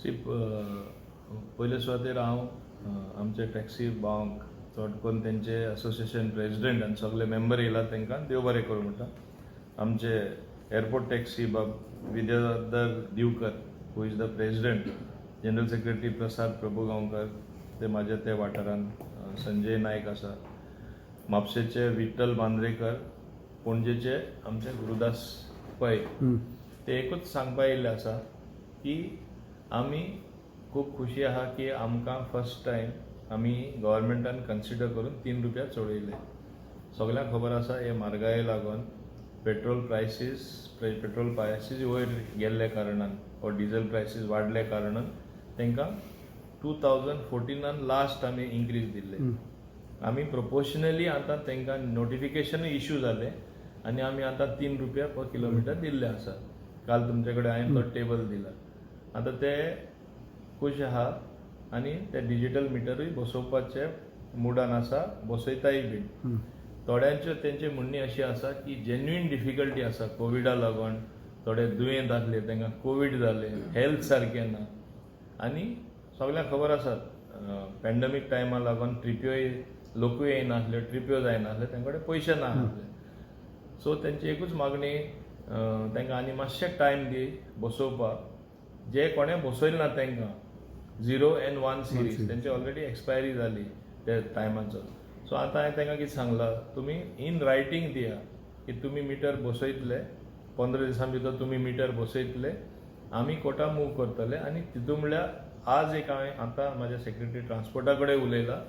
C, पयले सुवातेर हांव आमचे टॅक्सी भावांक, चड करून तेंचे असोसिएशन प्रेजिडेंट आनी सगळे मेंबर येयला, तांकां देव बरें करूं म्हणटा. आमचे एअरपोर्ट टॅक्सी बाब Vidyadhar Divkar, who is the president, general secretary Prasad Prabhugaonkar, ते म्हाज्या ते वाठारान संजय नायक आसा, म्हापशेचे विठ्ठल बांद्रेकर, पणजेचे आमचे गुरुदास पै. ते एकूच सांगपा येयल्ले आसा की आमी खूब खुशी आहा की आमकां फर्स्ट टायम आमी गव्हर्मेंटान कन्सिडर करून 3 रुपया चडयले. सगल्यांक खबर आसा, हे म्हारगाये लागून पेट्रोल प्रायसीस वयर गेल्ल्या कारणान वा डिझल प्रायसीस वाडल्या कारणान तांकां 2014नान लास्ट आमी इन्क्रीज दिल्ले. आमी प्रोपोर्शनली आतां तांकां नोटिफिकेशनूय इशू जालें आनी आमी आतां 3 रुपया पर किलोमिटर दिल्ले आसा. काल तुमचे कडेन हांवें तो टेबल दिला. आतां ते खूश आहा आनी ते डिजिटल मिटरूय बसोवपाचे मुडान आसा, बसयताय बीन. थोड्यांच्यो तेंची म्हणणी अशी आसा की जेन्युइन डिफिकल्टी आसा, कोविडा लागून थोडे दुयेंत आसले, तांकां कोवीड जालें, हेल्थ सारकें ना. आनी सगल्यांक खबर आसा, पॅन्डमीक टायमा लागून ट्रिप्योय लोकूय येयनासले, ट्रिप्यो जायनासले, तांचे कडेन पयशे ना आसले. सो तेंची एकूच मागणी, तांकां आनी मातशें टायम दी बसोवपाक. जे कोणें बसयलें ना, तांकां 0 एन्ड 1 सिरीज तेंची ऑलरेडी एक्सपायरी जाली त्या टायमाचो. सो आतां हांवें तांकां कितें सांगलां, तुमी इन रायटींग दिया की तुमी मिटर बसयतले, 15 दिसां भितर तुमी मिटर बसयतले, आमी कोर्टा मूव करतले. आनी तितून म्हणल्यार आज एक हांवें आतां म्हाज्या सेक्रेटरी ट्रान्सपोर्टा कडेन उलयलां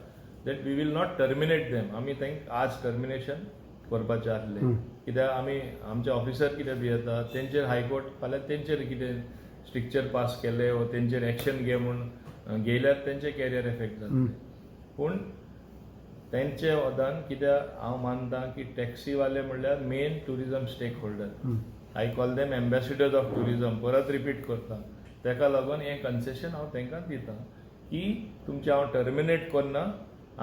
that we will not terminate them. आमी तांकां आज टर्मिनेशन करपाचें आसलें, कित्याक आमी आमचे ऑफिसर कितें भियेता, तेंचेर हायकोर्ट फाल्यां तेंचेर कितें स्ट्रिक्चर पास केले वा तेंचेर एक्शन घे म्हूण घेयल्यार तेंचे कॅरियर एफेक्ट जातले. पूण तेंचे वदान, कित्याक हांव मानता की टॅक्सीवाले म्हणल्यार main tourism stakeholder. I call them ambassadors of tourism, परत रिपीट करता. तेका लागून हें कन्सेशन हांव तांकां दिता की तुमचें हांव टर्मिनेट करना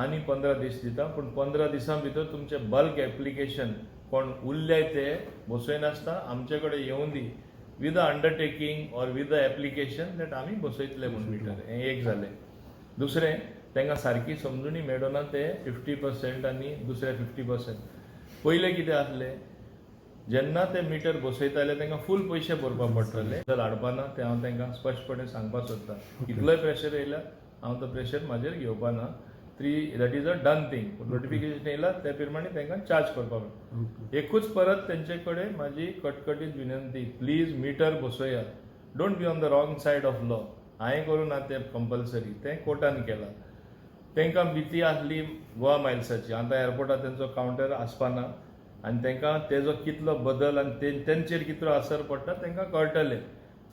आनी 15 दीस दिता, पूण 15 दिसां भितर तुमचें बल्क एप्लिकेशन कोण उरल्याय ते बसयनासतना आमचे कडेन येवन दी with a undertaking or with a application that आमी बसयतले म्हूण मिटर. हें एक जालें. दुसरें, तांकां सारकी समजुणी मेळना ते 50% आनी दुसरे 50%. पयलें कितें आसलें, जेन्ना ते मिटर बसयताले तांकां फूल पयशे भरपाक पडटाले. हाडपाना तें हांव तांकां स्पश्टपणे सांगपाक सोदतां. कितलोय प्रेशर येयल्यार हांव तो प्रेशर म्हाजेर घेवपा ना. Three, that is a done thing. Notification येयला, ते प्रमाणे तांकां चार्ज करपाक मेळटा. एकूच परत तेंचे कडेन म्हाजी कटकटीत विनंती, प्लीज मिटर बसयात. Don't be on the wrong side of law. हांवें करूं ना तें कंपल्सरी, तें कोर्टान केलां. तांकां भिती आसली गोवा मायल्साची. आतां एअरपोर्टार तेंचो कावंटर आसपाना आनी तांकां तेजो कितलो बदल आनी तेंचेर कितलो असर पडटा तांकां कळटलें.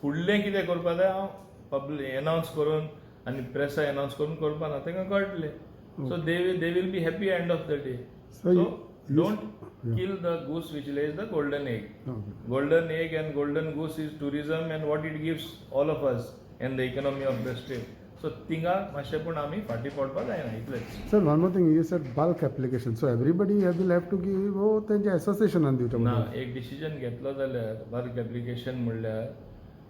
फुडलें कितें करपा जाय, हांव पब्लीक एनावन्स करून आनी प्रेसा एनावन्स करून करपाना, तांकां कळटलें. So they will be happy end of the day. So so don't kill the goose which lays the golden egg. Golden egg and golden goose is tourism and what it gives all of us and the economy of the state. So थिंगा मातशें पूण आमी फाटीं पडपाक जायना, इतलेंच. Sir, one more thing, you said bulk application. So everybody will have to give हो तेंच्या असोसिएशनान दिवचें ना. पडटलें? एक डिसिजन घेतलो जाल्यार बल्क एप्लिकेशन म्हणल्यार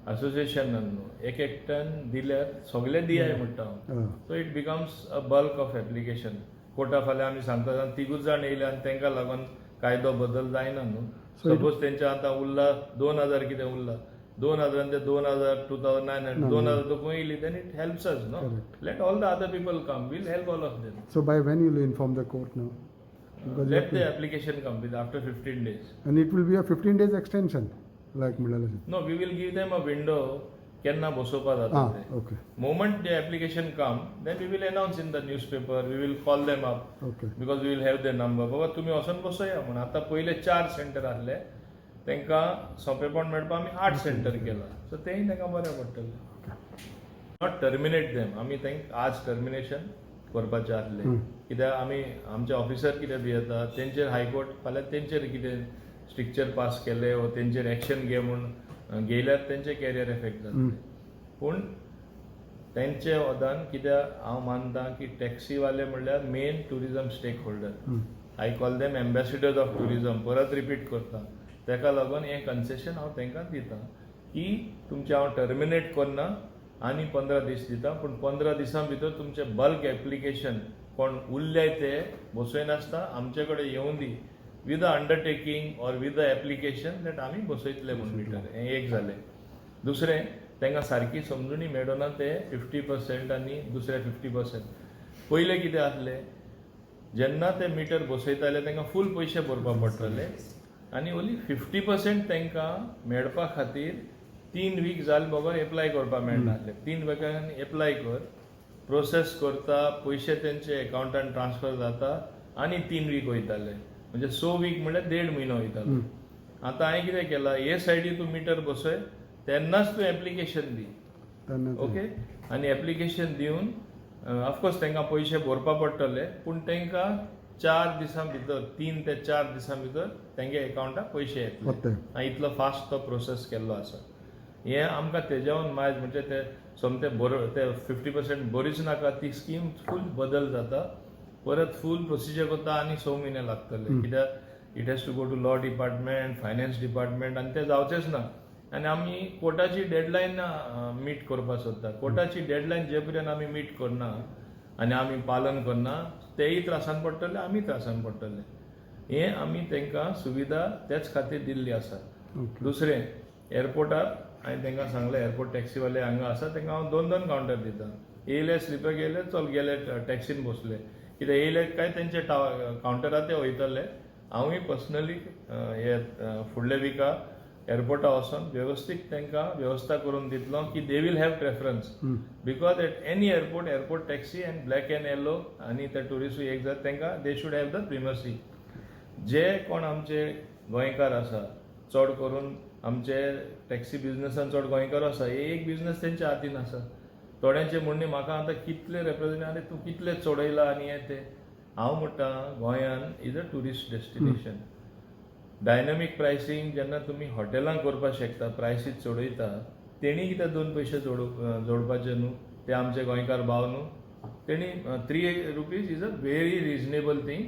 असोसिएशनान न्हू, एक एकट्यान दिल्यार सगळे दियाय म्हणटा हांव. So it becomes a bulk of application. Carta फाल्यां आमी सांगता, तिगूच जाण येयले आनी तांकां लागून कायदो बदल जायना न्हू. सपोज तेंचे आतां उरला 2000, कितें उरला 2000 ते 2000, 2900, 2000 तो खंय येयली, then it helps us, no? Correct. Let all the other people come, we'll help all of them. So by when you will inform the court now? Because you Let have the to- application come with after 15 days. And it will be a 15 days extension, like म्हणलें. No, we will give them a window केन्ना बसोवपा जाता ते. Moment the application come, then we will announce in the newspaper, we will call them up because we will have their number. बाबा, तुमी वचोन बसया म्हूण. आतां पयले चार सेंटर आहले, तांकां सोंपेपण मेळपा आमी आठ सेंटर केला. सो तेंय तांकां बरें पडटलें. Not terminate them. आमी तांकां आज टर्मिनेशन करपाचें आसलें, कित्याक आमी आमचे ऑफिसर कितें भियेता, तेंचेर हायकोर्ट फाल्यां तेंचेर कितें स्ट्रिक्चर पास केले वा तेंचेर एक्शन घे म्हूण घेयल्यार तेंचे कॅरियर एफेक्ट जातलें. पूण तेंचे वदान, कित्याक हांव मानता की टॅक्सीवाले म्हणल्यार main tourism stakeholder. I call them ambassadors of tourism, परत रिपीट करता. तेका लागून हें कन्सेशन हांव तांकां दिता की तुमचें हांव टर्मिनेट करना. आनी 15 दीस दिता, पूण 15 दिसां भितर तुमचे बल्क एप्लिकेशन कोण उरल्याय ते बसयनासतना आमचे कडेन येवन दी with a undertaking or with a application that आमी बसयतले म्हूण मिटर. हें एक जालें. दुसरें, तांकां सारकी समजुणी मेळना ते 50% आनी दुसरे 50%. पयलें कितें आसलें, जेन्ना ते मिटर बसयताले तांकां फूल पयशे भरपा पडटाले आनी ओन्ली 50% तांकां मेळपा खातीर 3 वीक जाले बगर एप्लाय करपाक मेळनासलें. 3 विकान एप्लाय कर, प्रोसेस करता, पयशे तेंचे एकावंटान ट्रान्सफर जाता आनी 3 वीक वयताले, म्हणजे 6 वीक म्हणल्यार देड म्हयनो वयतालो. आतां हांवें कितें केलां, हे सायडी तूं मिटर बसय तेन्नाच तूं एप्लिकेशन दी. तेन्ना ओके, आनी एप्लिकेशन दिवन ऑफकोर्स तांकां पयशे भरपा पडटले, पूण तांकां 4 दिसां भितर, 3 ते 4 दिसां भितर तेंगे एकावंटाक पयशे येतले. वते. आनी इतलो फास्ट तो प्रोसेस केल्लो आसा. हें आमकां तेज्यावन मायज म्हणजे ते सोमते बरो ते 50% बरीच नाका, ती स्कीम फूल बदल जाता, परत फूल प्रोसिजर करता आनी 6 म्हयने लागतले, कित्याक it has to go to law department, finance department आनी ते जावचेच ना. आनी आमी कोर्टाची डेडलायन मीट करपाक सोदता. कोर्टाची डेडलायन जे पर्यंत आमी मीट करना आनी आमी पालन करना, तेय त्रासान पडटले, आमी त्रासान पडटले. हें आमी तांकां सुविधा तेच खातीर दिल्ली आसा. दुसरें, एअरपोर्टार हांवें तांकां सांगलें, एअरपोर्ट टॅक्सीवाले हांगा आसा, तांकां हांव 2-2 कावंटर दिता. येयले स्लिपर गेले, चल गेले टॅक्सीन बसले, कित्याक येयले काय तेंचे कावंटरार ते वयतले. हांवूय पर्सनली हे फुडल्या विका एअरपोर्टार वचोन वेवस्थीत तांकां वेवस्था करून दितलो की they will have preference, because at any airport, airport taxi and black and yellow आनी ते ट्युरिस्टूय एक जात, तांकां they should have the primacy. जे कोण आमचे गोंयकार आसा, चड करून आमचे टॅक्सी बिजनसान चड गोंयकार आसा, हे एक बिजनस तेंच्या हातीन आसा. थोड्यांचे म्हणणें म्हाका आतां कितले रेप्रेजेंट आनी तूं कितले चडयला आनी हें तें. हांव म्हणटा गोंयान is a tourist destination. Dynamic pricing जेन्ना तुमी हॉटेलांक करपाक शकता, प्रायसीस चडयता, तेणी कित्याक 2 पयशे जोडपाचे न्हू? ते आमचे गोंयकार भाव न्हू? तेणी 3 rupees is a very reasonable thing.